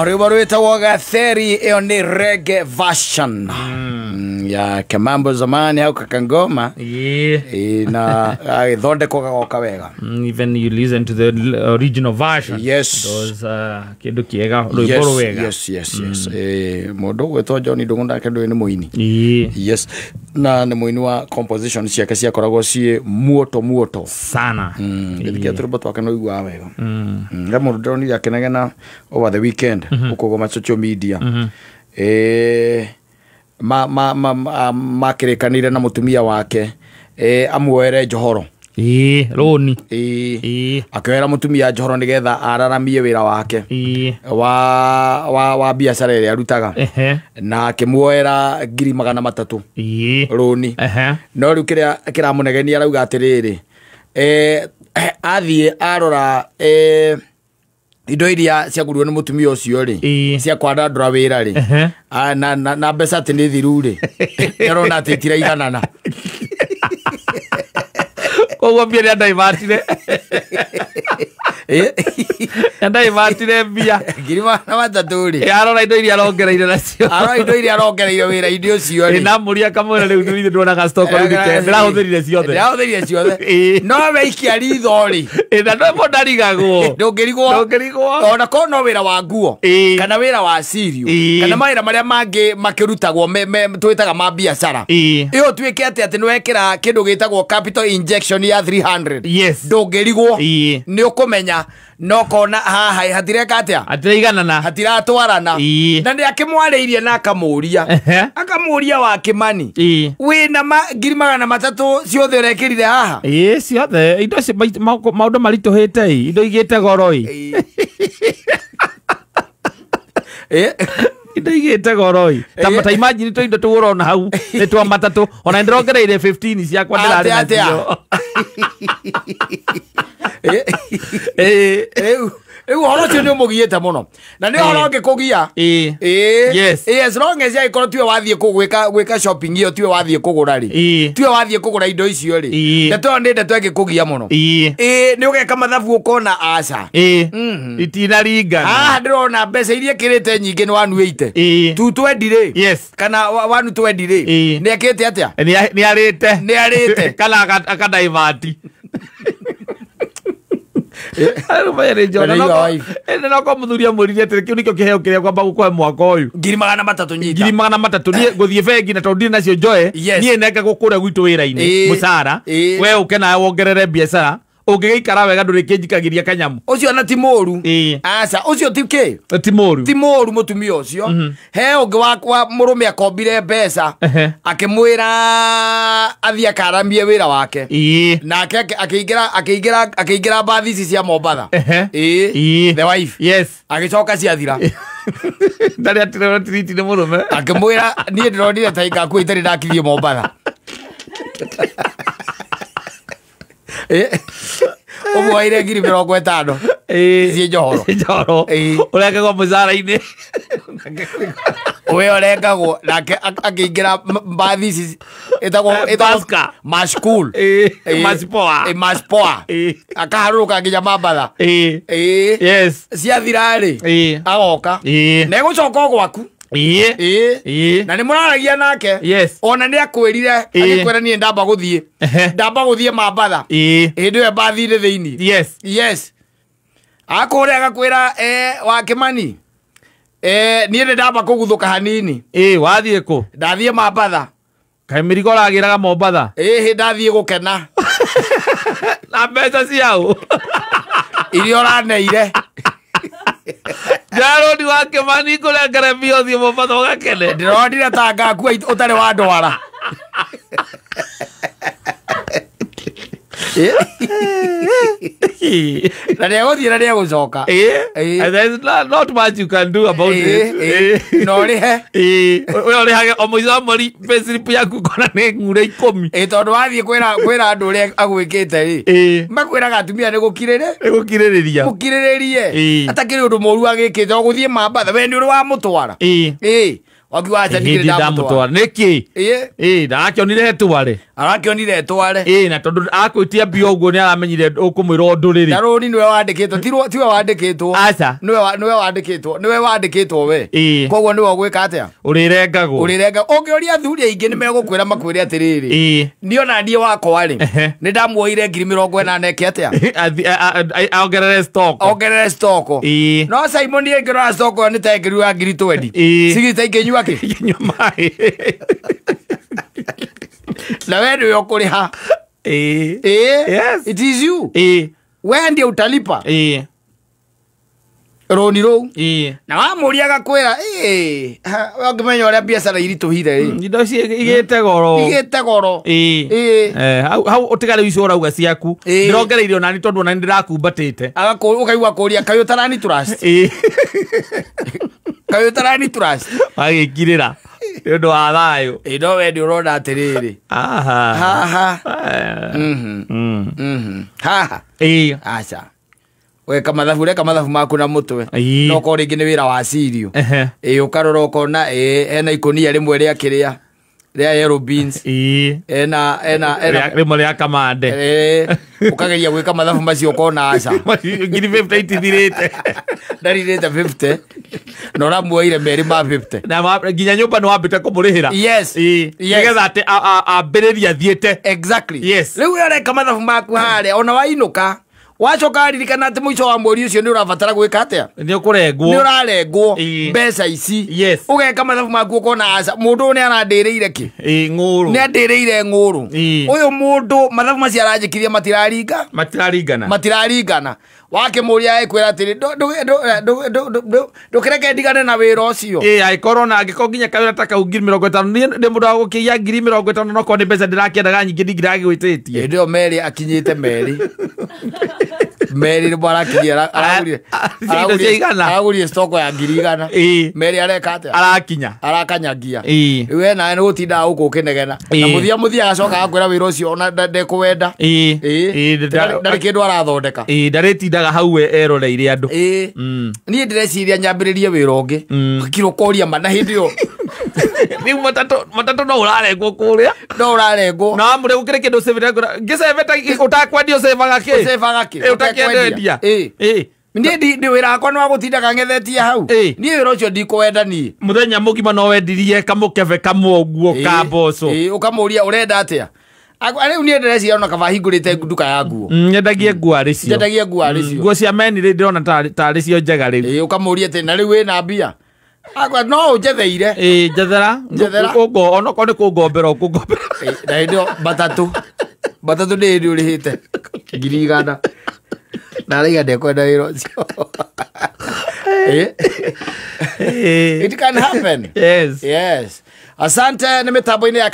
Rwĩmbo rwĩtagwo Gatheri, ĩyo nĩ reggae version ya Kamambo zamani hau kakangoma. Na agĩthondekwo gagoka wega. Even you listen to the original version. Yes. It was kĩndũ kĩega, rwĩmbo rwega. Yes. Mũndũ ũgwĩtwo John Ndung'u nake ndũĩ nĩ mũini. Yes, na nĩ mũini wa composition ciake ciakoragwo ciĩ muoto muoto sana. Gĩthikia tũrũmbo twake no iguaga wega. He mũndũ ndĩronire akĩnegena over the weekend ũkũgoma social media. Makĩrĩkanĩire na mũtumia wake amuoere njohoro. Rũni. Akĩoera mũtumia njohoro nĩgetha araramie wĩra wake wa biacara ĩrĩa arutaga. Na akĩmuoera 300,000 rũni. No rĩu kĩrĩa kĩramũnegenia arauga atĩrĩrĩ, athiĩ arora indo iria ciagũrirwo nĩ mũtumia ũcio rĩ, cia kwandandũra wĩra rĩ, na mbeca atĩ nĩ thiru rĩ, nĩarona atĩ itiraiganana. Koguo mbia nĩ andaivatire. Andaivatire mbia. 300,000 rĩ. Arora indo iria arongereire nacio. Arora indo iria arongereire wĩra-inĩ ũcio rĩ. Na mũria akamwĩra rĩu nĩ ithuĩ ndwonaga stock rĩu nĩke ndĩrahũthĩrire ciothe. Ndĩrahũthĩrire ciothe. No we ikia ritho rĩ. Na no mũndũ ndarigagwo. Ndũngĩrigwo. Ndũngĩrigwo. Ona korwo no wĩra wa nguo, kana wĩra wa cereal, kana mawĩra marĩa mangĩ makĩrutagwo twĩtaga ma biacara. Ĩyo tuĩke atĩ nĩ wekĩra kĩndũ gĩtagwo capital injection ya 300. Yes. Ndũngĩrigwo. Nĩ ũkũmenya no kona haha hatireka atĩa? Hatiraiganana. Hatiratwarana. Na nĩ akĩmwarĩirie na akamũria. Akamũria wa Kĩmani. Wĩna 300,000 ciothe ũrekĩrire haha? Ciothe. Indo ici maũndũ maritũhĩte ĩ. Indo igĩte goro ĩ. Indo igĩte goro ĩ. Ta imagine tũ indo tũgũrona hau nĩ twa matatũ. Ona nĩndĩrongereire 15 ciakwa ndĩrarĩ nacio. Rĩu ũhoro ũcio nĩ ũmũgiĩte mũno. Na nĩ ũhoro ũngĩkũgia. Yes. As long as angĩkorwo tiwe wathiĩ gwĩka shopping ĩyo, tiwe wathiĩ kũgũra rĩ. Tiwe wathiĩ kũgũra indo icio rĩ. Ndeto ĩyo nĩ ndeto ĩngĩkũgia mũno. Nĩ ũgeka mathabu ũkona aca. Itinaringana. Haha ndĩrona mbeca iria ĩkĩrĩte nyingĩ nĩ 180. 220 rĩ. Yes. Kana 120 rĩ. Nĩ ekĩte atĩa? Nĩ arĩte. Nĩ arĩte. Kana akadaivati. Noko mũthuri amwĩrire atĩrĩ kĩu nĩkĩo kĩheo kĩrĩa ngwamba gũkũhe mwaka ũyũ. 300,000 nyita. 300,000 niĩ ngũthiĩ bengi na tondũ ndirĩ nacio njoe, niĩ nengagwo kũrĩa gwitũ wĩra-inĩ mũcara, we ũke nawe wongerere biacara, ũngĩgĩikara wega ndũrĩkĩnjikagĩria kanyamũ. Ũcio na ti mũru. Aca, ũcio ti kĩ? Ti mũru. Ti mũru mũtumia ũcio. He ũngĩ wakwa mũrũme akombire mbeca, akĩmwĩra athiĩ akaramie wĩra wake. Nake akĩingĩra mbathi ici cia Mombatha. The wife. Yes. Agĩcoka ciathira. Ndarĩ atirĩ tiriti nĩ mũrũme. Akĩmwĩra niĩ ndĩronire ta ingakua itarĩ ndakithie Mombatha. Ũmuoire 50,000. Ici njohoro. Njohoro. Ũrengagwo mũcara-inĩ. We ũrengagwo nake akĩingĩra mbathi ici ĩtagwo Mashkul. Maspoa. Maspoa. Akaharũrũka nginya Mambatha. Yes. Ciathira rĩ, agoka. Na egũcoka o gwaku. Na nĩ mũraragia nake. Yes. Ona nĩ akwĩrire, agĩkwĩra niĩ ndamba gũthiĩ. Ndamba gũthiĩ Mambatha. Hĩndĩ ĩyo mbathi-inĩ thĩinĩ. Yes. Yes. Akũrĩa agakwĩra wa Kĩmani. Niĩ nĩ ndamba kũguthũka hanini. Wathiĩ kũ? Ndathiĩ Mambatha. Kaĩ mĩrigo ũragĩraga Mombatha? Ndathiĩ gũkena. Na mbeca ciaũ? Iria ũraneire. Njaroni wa Kĩmani ngũrengere mbia ũthiĩ Mombatha ũgakene. Ndĩronire ta ngakua ũtarĩ wa ndwara. Na nĩegũthiĩ na nĩegũcoka. And there's not much you can do about it. No ũrĩhe. We ũrĩhage o mũico wa mweri payslip yaku kona nĩ ng'ure 10. Tondũ wathiĩ kwĩra andũ ũrĩa agwĩkĩte rĩ, makwĩraga atumia nĩ gũkirĩrĩ. Nĩ gũkirĩrĩria. Gũkirĩrĩrie. Atakĩrĩ ũndũ mũru agĩkĩte o gũthiĩ Mambatha, we nĩ ũrĩ wamũtwara. Wakiuga acha ndigire ndamũtwara. Nĩkĩ? Ĩĩ ndakĩonire etware. Arakĩonire etware. Ĩĩ na tondũ akwĩtia mbia ũguo nĩ aramenyire ũkũmwĩra ũndũ rĩrĩ. Na rũni nĩwe wandĩkĩtwo, tiwe wandĩkĩtwo. Aca. Nĩwe wandĩkĩtwo, nĩwe wandĩkĩtwo we. Koguo nĩwe ũgwĩka atĩa? Ũrĩrengagwo. Ũrĩrenga. Ũngĩũria athuri aingĩ nĩ megũkwĩra makwĩre atĩrĩrĩ. Niĩ ona niĩ wakwa rĩ, nĩ ndamuoire 80,000 eke atĩa? Ongerere stock. Ongerere stock. No Simon ĩngĩrora stock ĩyo nĩ ta ĩngĩrua 20,000. Cigita ingĩnyua kĩ? Ingĩnyua maĩ. Na we nĩwe ũkũrĩha. Yes. It is you. We ndiye utalipa. Rũni rũu. Na wamũria agakwĩra, we ũngĩmenya ũrĩa biacara iritũhire ĩ. Indo ici igĩte goro. Igĩte goro. Hau ũtigare icio ũrauga ciaku. Ndĩrongereire onani tondũ onani ndĩrakumbatĩte. Ũkaigua kũria kaĩ ũtarani trust. Kaĩ ũtarani trust. Wagĩkirĩra nĩ ũndũ wa thayũ. No we nĩ ũrona atĩrĩrĩ. Haha. Haha. Aca. Weka mathabu, reka mathabu maku na mutwe. No ko ringi ni wira wa cirio. Ukarora ukona ena ikunia rimwe ria kiria ria yellow beans. Ena rimwe ria kamande. Ukageria gwika mathabu macio ukona aca. 50 itithirite. Ndaririte 50. Na ũramuoire merĩ ma 50. Na nginya nyũmba nĩ wambĩte kũmũrĩhĩra. Yes. Nĩgetha atĩ ambĩrĩrie athiĩte. Exactly. Yes. Rĩu ũreka mathabu maku harĩa ona wainũka wacoka aririkana atĩ mũico wa mweri ũcio nĩ ũrabatara gwĩka atĩa? Nĩ ũkũrengwo. Nĩ ũrarengwo mbeca ici. Yes. Ũgeka mathabu maku ũkona aca mũndũ ũyũ nĩ arandĩrĩire kĩ? Ng'ũrũ. Nĩ andĩrĩire ng'ũrũ. Ũyũ mũndũ mathabu macio aranjĩkirie matiraringa? Matiraringana. Matiraringana. Wakĩmũria ekwĩra atĩrĩ ndũkĩreke ndigane na wĩra ũcio. Angĩkorwo na angĩkorwo nginya kawĩra ta kau 50,000 niĩ ndĩ mũndũ wa gũkĩiya 50,000 no korwo nĩ mbeca ndĩrakĩendaga nyingĩ ndingĩragĩgwĩtĩtie. Hĩndĩ ĩyo Mary akinyĩte Mary. Mary nĩ arakinyia aragũrire stock ya 100,000. Mary areka atĩa? Arakinya. Arakanyagia. Rĩu we nawe nĩ gũtindaga gũkũ ũkĩnegena. Na mũthia mũthia agacoka agakwĩra wĩra ũcio ona ndekũwenda. Ndarĩ kĩndũ arathondeka. Ndarĩtindaga hau we eroreire andũ. Niĩ ndĩreciria nyambĩrĩrie wĩra ũngĩ. Kiro koria ma na hĩndĩ ĩyo. Rĩu matatũ no ũrarengwo kũrĩa. No ũrarengwo. Na wamũrĩa gũkĩrĩ kĩndũ ũcĩvĩte ngĩceveta ũtakwendia ũcevaga kĩ? Ũcevaga kĩ? Ũtakĩendia. Niĩ ndi wĩra wakwa nĩ wa gũtindaga ng'ethetie hau. Niĩ wĩra ũcio ndikwenda niĩ. Mũthenya mũgima no wendirie kamũkebe kamwe ũguo ka mboco. Ũkamũria ũrenda atĩa? Rĩu niĩ ndĩreciria ona kaba hingũrĩte nduka ya nguo. Nyendagie nguo arĩ cio. Nyendagie nguo arĩ cio. Nguo cia meni rĩ ndĩrona tarĩ cio njega rĩu. Ũkamũria atĩ na rĩu wĩna mbia? Agwa no ũnjetheire. Njethera. Njethera. Onokorwo nĩ kũngombera ũkũngombera. Na hĩndĩ ĩyo matatũ. Matatũ nĩ hĩndĩ ũrĩhĩte 100,000. Na araiga ndekwenda wĩra ũcio. It can happen. Yes. Yes. Asante nĩ mĩtambo-inĩ ya